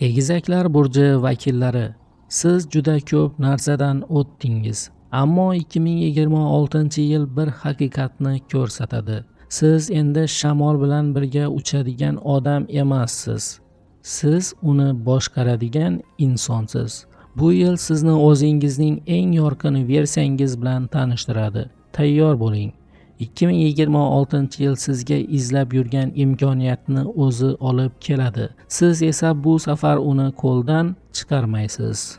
Egizaklar burji vakillari, siz juda ko'p narsadan o'tdingiz, ammo 2026-yil bir haqiqatni ko'rsatadi. Siz endi shamol bilan birga uchadigan odam emassiz. Siz uni boshqaradigan insonsiz. Bu yil sizni o'zingizning eng yorqin versiyangiz bilan tanishtiradi. Tayyor bo'ling. 2026-yil sizga izlab yurgan imkoniyatni o'zi olib keladi. Siz esa bu safar uni qo'ldan chiqarmaysiz.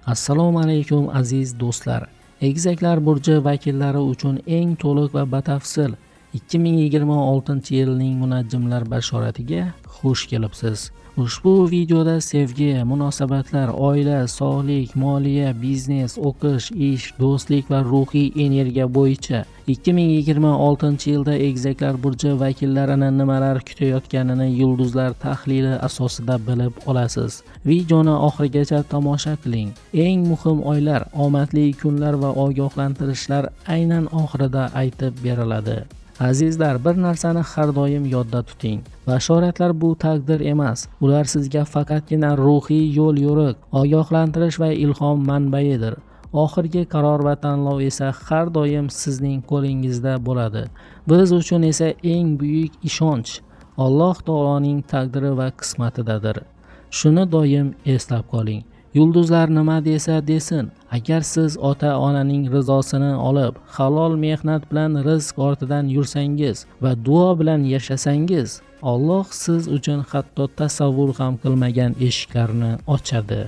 Assalomu alaykum aziz do'stlar. Egizaklar burji vakillari uchun eng to'liq va batafsil 2026-yilning munajjimlar bashoratiga xush kelibsiz. Ushbu videoda sevgi, munosabatlar, oila, sog'lik, moliya, biznes, o'qish, ish, do'stlik va ruhiy energiya bo'yicha 2026-yilda egizaklar burji vakillarini nimalar kutayotganini yulduzlar tahlili asosida bilib olasiz. Videoni oxirigacha tomosha qiling. Eng muhim oylar, omadli kunlar va ogohlantirishlar aynan oxirida aytib beriladi. Azizlar, bir narsani har doim yodda tuting. Bashoratlar bu taqdir emas. Ular sizga faqatgina ruhiy yo'l-yo'riq, ogohlantirish va ilhom manbaidir. Oxirgi qaror va tanlov esa har doim sizning qo'lingizda bo'ladi. Biz uchun esa eng buyuk ishonch Alloh taoloning taqdiri va qismatidadir. Shuni doim eslab qoling. Yulduzlar nima desa desin, agar siz ota-onaning rizosini olib, halol mehnat bilan rizq ortidan yursangiz va duo bilan yashasangiz, Alloh siz uchun hatto tasavvur ham qilmagan eshiklarni ochadi.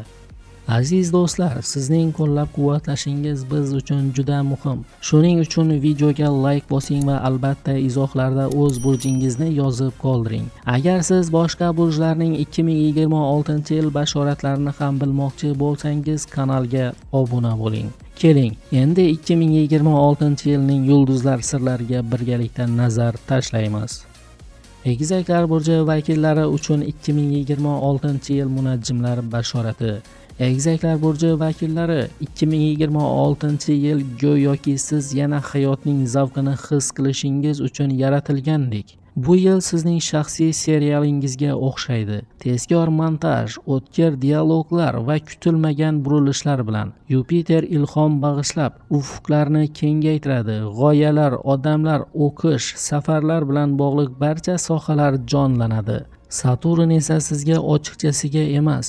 Aziz do'stlar, sizning qo'llab-quvvatlashingiz biz uchun juda muhim. Shuning uchun videoga like bosing va albatta izohlarda o'z burjingizni yozib qoldiring. Agar siz boshqa burjlarning 2026-yil bashoratlarini ham bilmoqchi bo'lsangiz, kanalga obuna bo'ling. Keling, endi 2026-yilning yulduzlar sirlariga birgalikda nazar tashlaymiz. Egizaklar burji vakillari uchun 2026-yil munajjimlar bashorati. Egizaklar burji vakillari, 2026-yil go'yoki siz yana hayotning zavqini his qilishingiz uchun yaratilgandek. Bu yil sizning shaxsiy serialingizga o'xshaydi. Tezkor montaj, o'tkir dialoglar va kutilmagan burilishlar bilan Yupiter ilhom bag'ishlab, ufqlarni kengaytiradi. G'oyalar, odamlar, o'qish, safarlar bilan bog'liq barcha sohalar jonlanadi. Saturn esa sizga ochiqchasiga emas,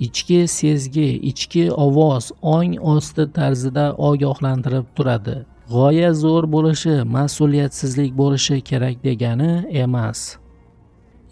ichki sezgi, ichki ovoz, ong osti tarzida ogohlantirib turadi. G'oya zo'r bo'lishi, mas'uliyatsizlik bo'lishi kerak degani emas.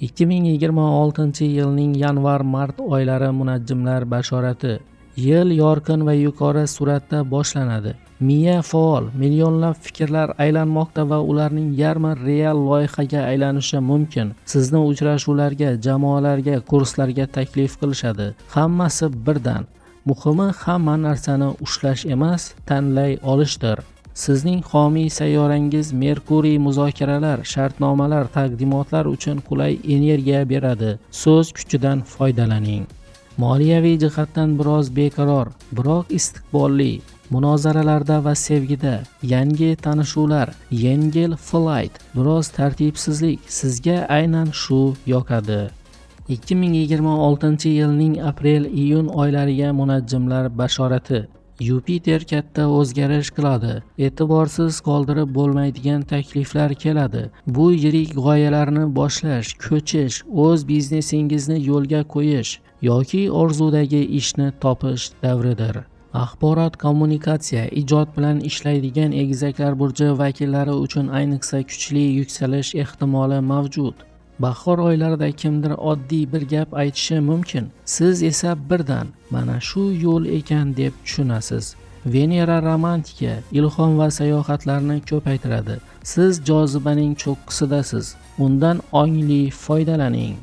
2026-yilning yanvar-mart oylari munajjimlar bashorati. Yil yorqin va yuqori suratda boshlanadi. Miya faol, millionlab fikrlar aylanmoqda va ularning yarmi real loyihaga aylanishi mumkin. Sizni uchrashuvlarga, jamoalarga, kurslarga taklif qilishadi. Hammasi birdan. Muhimi hamma narsani ushlash emas, tanlay olishdir. Sizning homiy sayyorangiz Merkuriy muzokaralar, shartnomalar, taqdimotlar uchun qulay energiya beradi. So'z kuchidan foydalaning. Moliyaviy jihatdan biroz beqaror, biroq istiqbolli. Munozaralarda va sevgida yangi tanishuvlar, yengil flight, biroz tartibsizlik sizga aynan shu yoqadi. 2026-yilning aprel-iyun oylariga munajjimlar bashorati. Yupiter katta o'zgarish qiladi. E'tiborsiz qoldirib bo'lmaydigan takliflar keladi. Bu yirik g'oyalarni boshlash, ko'chish, o'z biznesingizni yo'lga qo'yish yoki orzudagi ishni topish davridir. Axborot, kommunikatsiya, ijod bilan ishlaydigan egizaklar burji vakillari uchun ayniqsa kuchli yuksalish ehtimoli mavjud. Bahor oylarida kimdir oddiy bir gap aytishi mumkin. Siz esa birdan mana shu yo'l ekan deb tushunasiz. Venera romantika, ilhom va sayohatlarni ko'paytiradi. Siz jozibaning cho'qqisidasiz. Undan ongli foydalaning.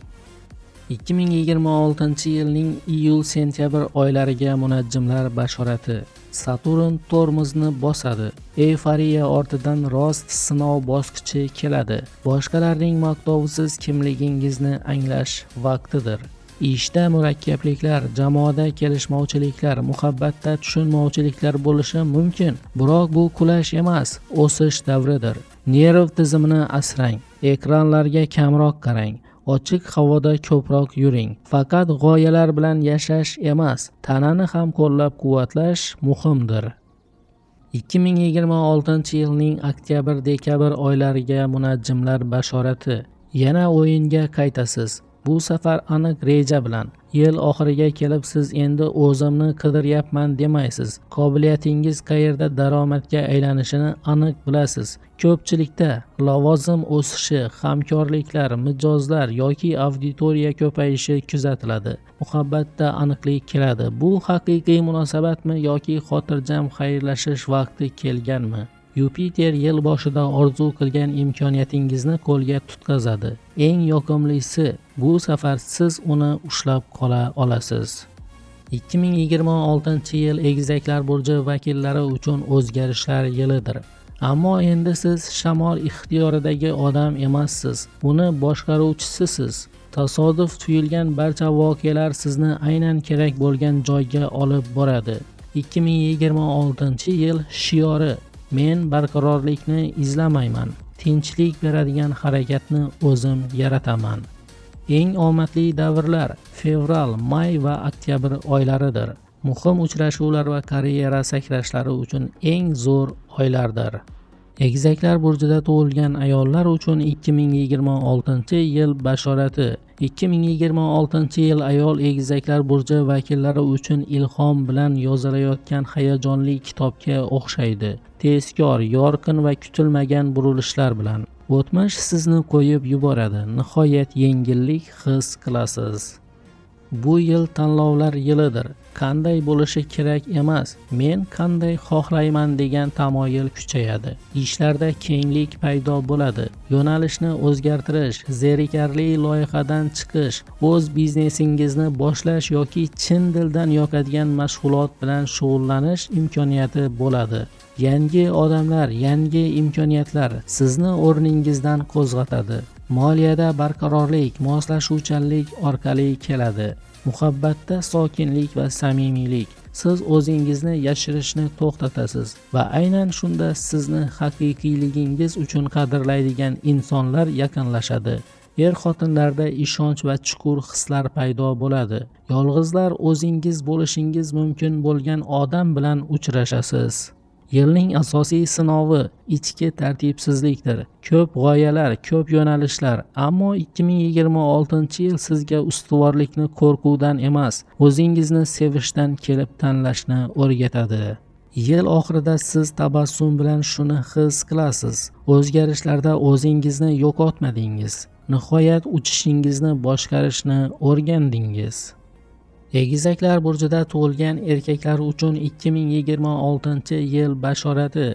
2026-yilning iyul-sentyabr oylariga munajjimlar bashorati. Saturn tormozni bosadi. Eyforiya ortidan rost sinov bosqichi keladi. Boshqalarning maqtovisiz kimligingizni anglash vaqtidir. Ishda murakkabliklar, jamoada kelishmovchiliklar, muhabbatda tushunmovchiliklar bo'lishi mumkin. Biroq bu qulash emas, o'sish davridir. Nerv tizimini asrang, ekranlarga kamroq qarang, ochiq havoda ko'proq yuring. Faqat g'oyalar bilan yashash emas, tanani ham qo'llab-quvvatlash muhimdir. 2026-yilning oktyabr-dekabr oylariga munajjimlar bashorati. Yana o'yinga qaytasiz. Bu safar aniq reja bilan. Yil oxiriga kelib siz endi o'zimni qidiryapman demaysiz. Qobiliyatingiz qayerda daromadga aylanishini aniq bilasiz. Ko'pchilikda lavozim o'sishi, hamkorliklar, mijozlar yoki auditoriya ko'payishi kuzatiladi. Muhabbatda aniqlik keladi. Bu haqiqiy munosabatmi yoki xotirjam xayrlashish vaqti kelganmi? Yupiter yil boshida orzu qilgan imkoniyatingizni qo'lga tutqazadi. Eng yoqimlisi, bu safar siz uni ushlab qola olasiz. 2026-yil Egizaklar burji vakillari uchun o'zgarishlar yilidir. Ammo endi siz shamol ixtiyoridagi odam emassiz, uni boshqaruvchisisiz. Tasodif tuyulgan barcha voqealar sizni aynan kerak bo'lgan joyga olib boradi. 2026-yil shiori: men barqarorlikni izlamayman, tinchlik beradigan harakatni o'zim yarataman. Eng omadli davrlar fevral, may va oktyabr oylaridir. Muhim uchrashuvlar va karyera sakrashlari uchun eng zo'r oylardir. Egizaklar burjida tug'ilgan ayollar uchun 2026-yil bashorati. 2026-yil ayol egizaklar burji vakillari uchun ilhom bilan yozilayotgan hayajonli kitobga o'xshaydi. Tezkor, yorqin va kutilmagan burilishlar bilan. O'tmish sizni qo'yib yuboradi. Nihoyat yengillik his qilasiz. Bu yil tanlovlar yilidir. Qanday bo'lishi kerak emas, men qanday xohlayman degan tamoyil kuchayadi. Ishlarda kenglik paydo bo'ladi. Yo'nalishni o'zgartirish, zerikarli loyihadan chiqish, o'z biznesingizni boshlash yoki chin dildan yoqadigan mashg'ulot bilan shug'ullanish imkoniyati bo'ladi. Yangi odamlar, yangi imkoniyatlar sizni o'rningizdan qo'zg'atadi. Moliyada barqarorlik, moslashuvchanlik orqali keladi. Muhabbatda sokinlik va samimiylik. Siz o'zingizni yashirishni to'xtatasiz va aynan shunda sizni haqiqiyligingiz uchun qadrlaydigan insonlar yaqinlashadi. Er-xotinlarda ishonch va chuqur hislar paydo bo'ladi. Yolg'izlar o'zingiz bo'lishingiz mumkin bo'lgan odam bilan uchrashasiz. Yilning asosiy sinovi ichki tartibsizlikdir. Ko'p g'oyalar, ko'p yo'nalishlar, ammo 2026-yil sizga ustuvorlikni qo'rquvdan emas, o'zingizni sevishdan kelib tanlashni o'rgatadi. Yil oxirida siz tabassum bilan shuni his qilasiz. O'zgarishlarda o'zingizni yo'qotmadingiz. Nihoyat uchishingizni boshqarishni o'rgandingiz. Egizaklar burjida tug'ilgan erkaklar uchun 2026-yil bashorati.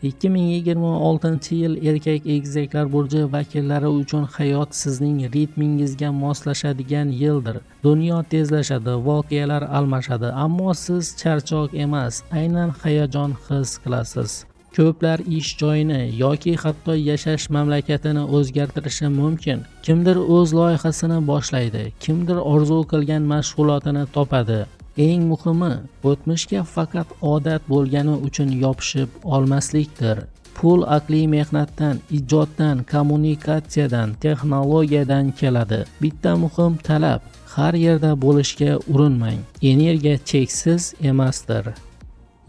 2026-yil erkak egizaklar burji vakillari uchun hayot sizning ritmingizga moslashadigan yildir. Dunyo tezlashadi, voqealar almashadi, ammo siz charchoq emas, aynan hayajon his qilasiz. Ko'plar ish joyini yoki hatto yashash mamlakatini o'zgartirishi mumkin. Kimdir o'z loyihasini boshlaydi, kimdir orzu qilgan mashg'ulotini topadi. Eng muhimi, o'tmishga faqat odat bo'lgani uchun yopishib olmaslikdir. Pul aqliy mehnatdan, ijoddan, kommunikatsiyadan, texnologiyadan keladi. Bitta muhim talab: har yerda bo'lishga urinmang. Energiya cheksiz emasdir.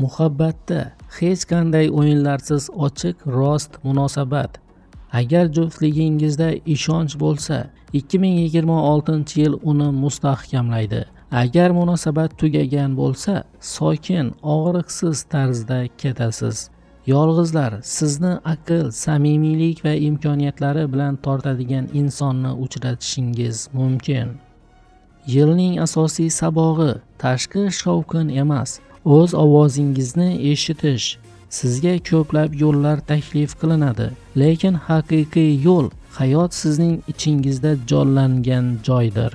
Muhabbatda hech qanday o'yinlarsiz ochiq, rost munosabat. Agar juftligingizda ishonch bo'lsa, 2026-yil uni mustahkamlaydi. Agar munosabat tugagan bo'lsa, sokin, og'riqsiz tarzda ketasiz. Yolg'izlar sizni aql, samimiylik va imkoniyatlari bilan tortadigan insonni uchratishingiz mumkin. Yilning asosiy sabog'i tashqi shovqin emas, o'z ovozingizni eshitish. Sizga ko'plab yo'llar taklif qilinadi, lekin haqiqiy yo'l hayot sizning ichingizda jonlangan joydir.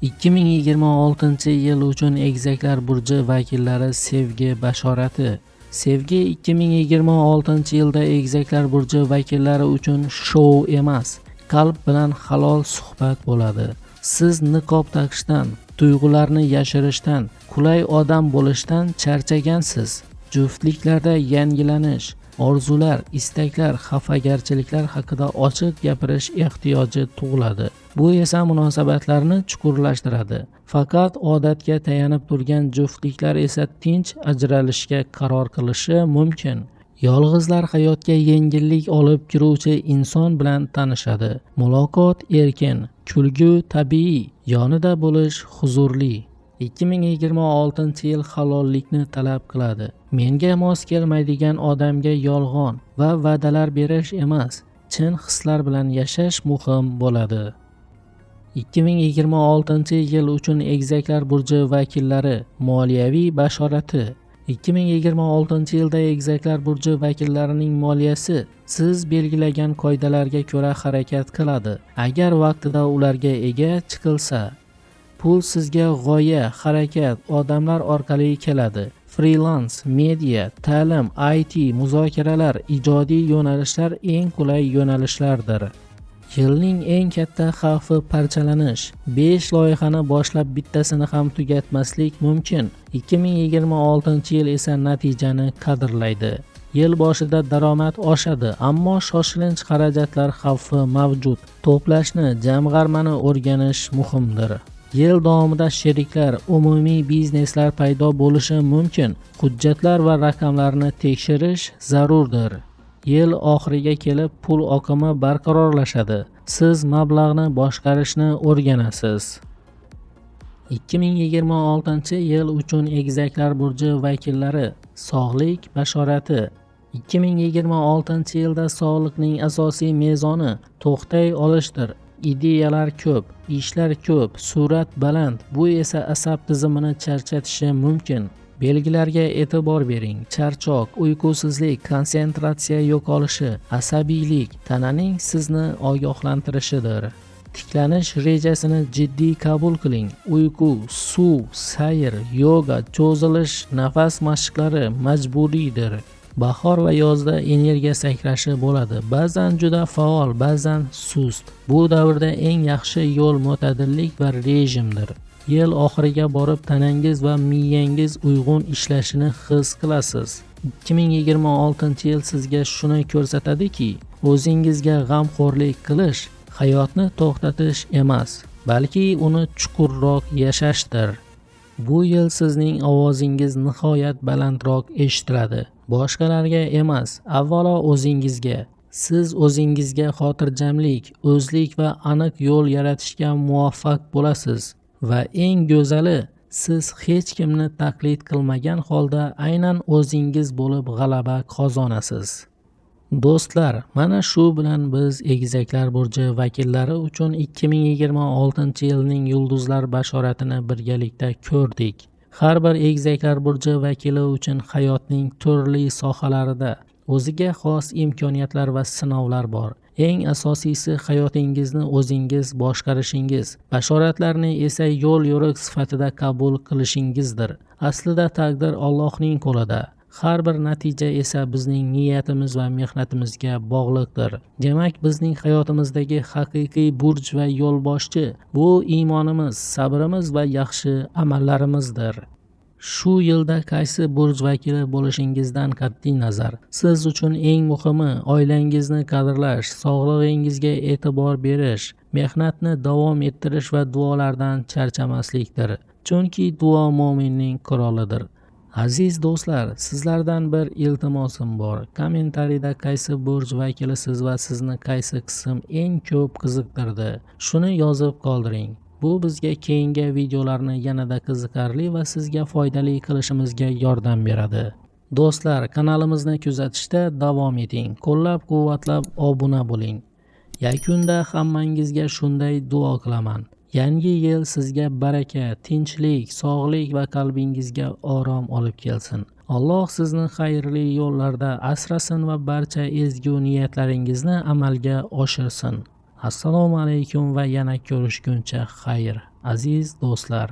2026-yil uchun egizaklar burji vakillari sevgi bashorati. Sevgi 2026-yilda egizaklar burji vakillari uchun shou emas, qalb bilan halol suhbat bo'ladi. Siz niqob taqishdan, tuyg'ularni yashirishdan, qulay odam bo'lishdan charchagansiz. Juftliklarda yangilanish, Orzular, istaklar, xafagarchiliklar haqida ochiq gapirish ehtiyoji tug'iladi. Bu esa munosabatlarni chuqurlashtiradi. Faqat odatga tayanib turgan juftliklar esa tinch ajralishga qaror qilishi mumkin. Yolg'izlar hayotga yengillik olib kiruvchi inson bilan tanishadi. Muloqot erkin, kulgu tabiiy, yonida bo'lish huzurli. 2026-yil halollikni talab qiladi. Menga mos kelmaydigan odamga yolg'on va va'dalar berish emas, chin hislar bilan yashash muhim bo'ladi. 2026-yil uchun Egizaklar burji vakillari moliyaviy bashorati. 2026-yilda Egizaklar burji vakillarining moliyasi siz belgilagan qoidalarga ko'ra harakat qiladi, agar vaqtida ularga ega chiqilsa. Pul sizga g'oya, harakat, odamlar orqali keladi. Frilans, media, ta'lim, IT, muzokaralar, ijodiy yo'nalishlar eng qulay yo'nalishlardir. Yilning eng katta xavfi parchalanish. 5 loyihani boshlab bittasini ham tugatmaslik mumkin. 2026-yil esa natijani qadrlaydi. Yil boshida daromad oshadi, ammo shoshilinch xarajatlar xavfi mavjud. To'plashni, jamg'armani o'rganish muhimdir. Yil davomida sheriklar, umumiy bizneslar paydo bo'lishi mumkin. Hujjatlar va raqamlarni tekshirish zarurdir. Yil oxiriga kelib pul oqimi barqarorlashadi. Siz mablag'ni boshqarishni o'rganasiz. 2026-yil uchun Egizaklar burji vakillari sog'lik bashorati. 2026-yilda sog'liqning asosiy mezoni to'xtay olishdir. Ideyalar ko'p, ishlar ko'p, surat baland. Bu esa asab tizimini charchatishi mumkin. Belgilarga e'tibor bering. Charchoq, uyqusizlik, konsentratsiya yo'qolishi, asabiylik tananing sizni ogohlantirishidir. Tiklanish rejasini jiddiy qabul qiling. Uyqu, suv, sayr, yoga, cho'zilish, nafas mashqlari majburiydir. Bahor va yozda energiya sakrashi bo'ladi. Ba'zan juda faol, ba'zan sust. Bu davrda eng yaxshi yo'l mo'tadillik va rejimdir. Yil oxiriga borib tanangiz va miyangiz uyg'un ishlashini his qilasiz. 2026-yil sizga shuni ko'rsatadiki, o'zingizga g'amxo'rlik qilish hayotni to'xtatish emas, balki uni chuqurroq yashashdir. Bu yil sizning ovozingiz nihoyat balandroq eshitiladi. Boshqalarga emas, avvalo o'zingizga. Siz o'zingizga xotirjamlik, o'zlik va aniq yo'l yaratishga muvaffaq bo'lasiz. Va eng go'zali, siz hech kimni taqlid qilmagan holda aynan o'zingiz bo'lib g'alaba qozonasiz. Do'stlar, mana shu bilan biz Egizaklar burji vakillari uchun 2026-yilning yulduzlar bashoratini birgalikda ko'rdik. Har bir Egizaklar burji vakili uchun hayotning turli sohalarida o'ziga xos imkoniyatlar va sinovlar bor. Eng asosiysi hayotingizni o'zingiz boshqarishingiz, bashoratlarni esa yo'l-yo'riq sifatida qabul qilishingizdir. Aslida taqdir Allohning qo'lida. Har bir natija esa bizning niyatimiz va mehnatimizga bog'liqdir. Demak, bizning hayotimizdagi haqiqiy burj va yo'lboshchi bu iymonimiz, sabrimiz va yaxshi amallarimizdir. Shu yilda qaysi burj vakili bo'lishingizdan qat'iy nazar, siz uchun eng muhimi oilangizni qadrlash, sog'lig'ingizga e'tibor berish, mehnatni davom ettirish va duolardan charchamaslikdir. Chunki duo mo'minning qurolidir. Aziz do'stlar, sizlardan bir iltimosim bor. Kommentariyda qaysi burj vakilisiz va sizni qaysi qism eng ko'p qiziqtirdi? Shuni yozib qoldiring. Bu bizga keyingi videolarni yanada qiziqarli va sizga foydali qilishimizga yordam beradi. Do'stlar, kanalimizni kuzatishda davom eting. Qo'llab-quvvatlab obuna bo'ling. Yakunda hammangizga shunday duo qilaman. Yangi yil sizga baraka, tinchlik, sog'lik va qalbingizga orom olib kelsin. Alloh sizni xayrli yo'llarda asrasin va barcha ezgu niyatlaringizni amalga oshirsin. Assalomu alaykum va yana ko'rishguncha xayr, aziz do'stlar.